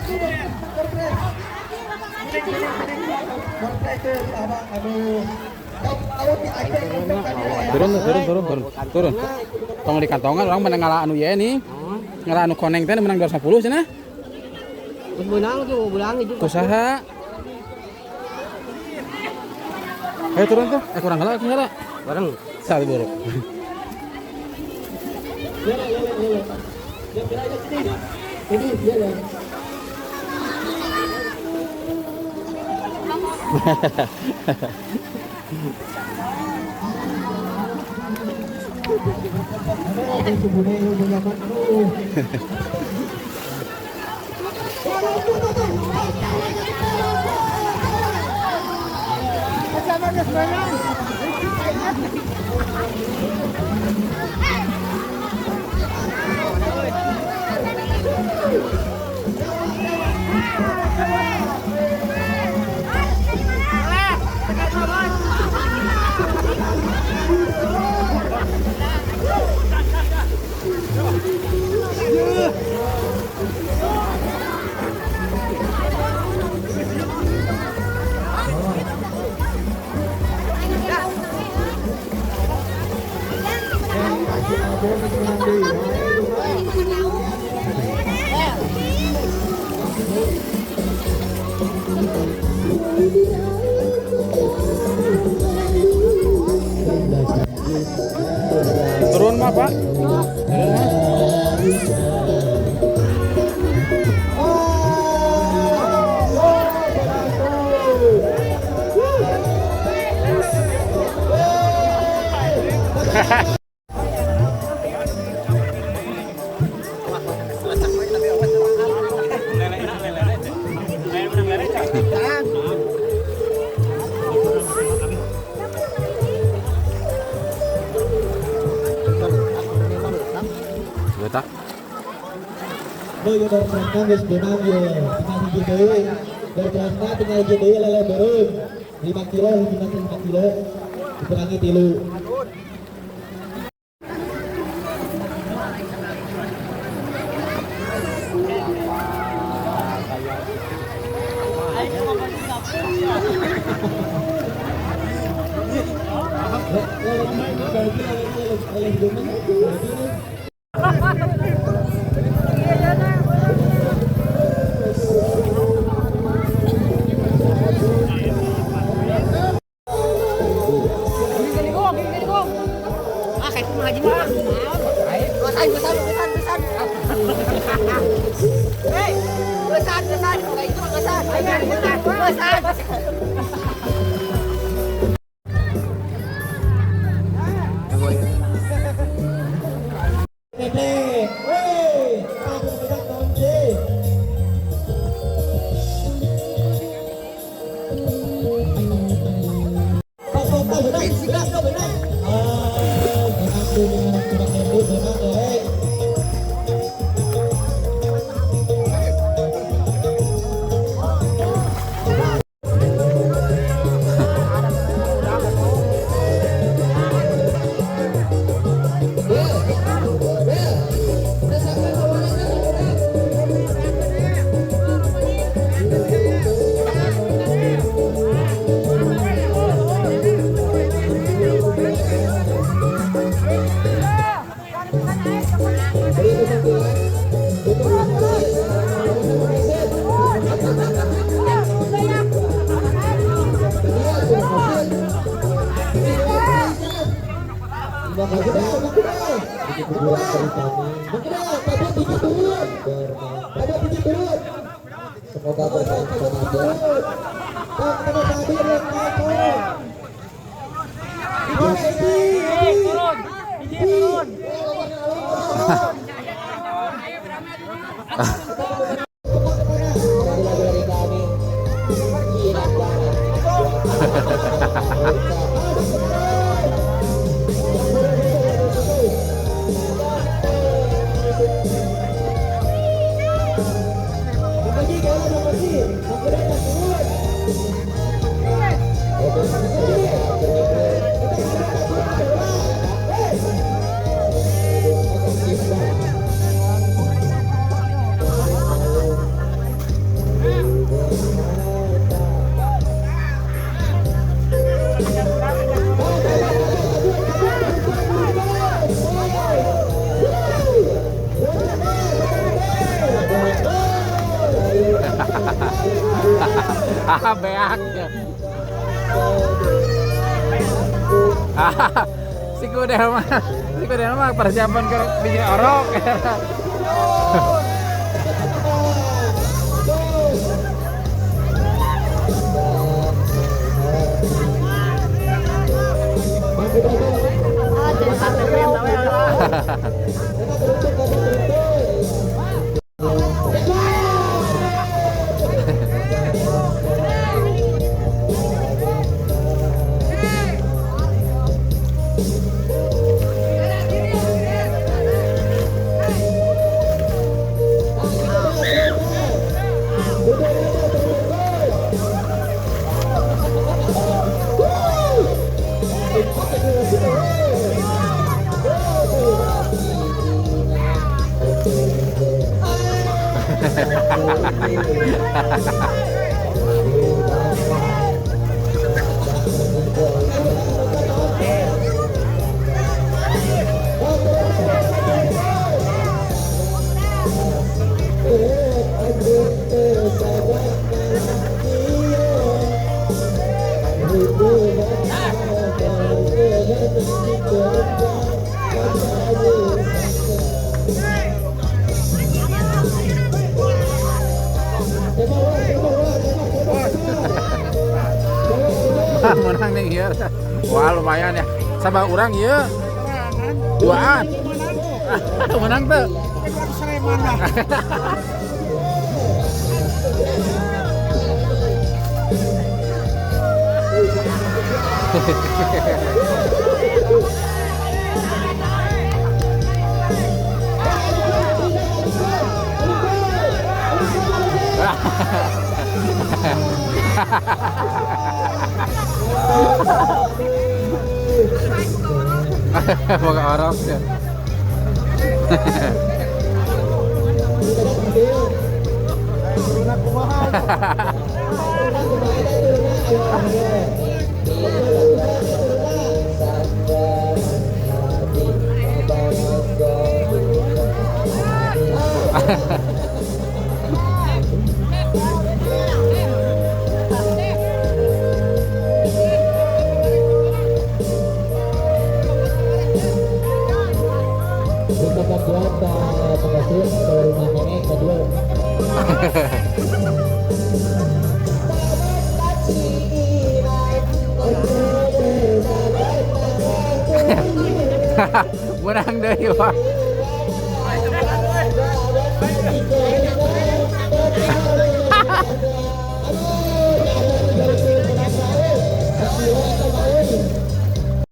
Turun turun turun turun turun. Tong di kantongan orang menang ngalah anu ye nih. Ngalah anu koneng teh menang 250 cenah. Terus menang tuh, ulang itu. Kusaha? Ayo turun tuh. Kurang heula, kurang heula. Bareng. Satu buruk. Turun mah, Pak. Turun mah. Tak. Yo dari geus beunang ye, tinggal hiji deui. Dari Trasna tinggal hiji deui lele beureum. 5 kilo, hijina teh 5 kilo. Dikurangi 3. Semoga bermanfaat. Ah, beak ya. Ah, si Kudel mah, si Kudel mah persiapan ke biji orok. Menang nih ieu. Wah, lumayan ya. Sama orang ieu. Duaan. Menang tuh. Boga orok ya. Menang deui, Pak.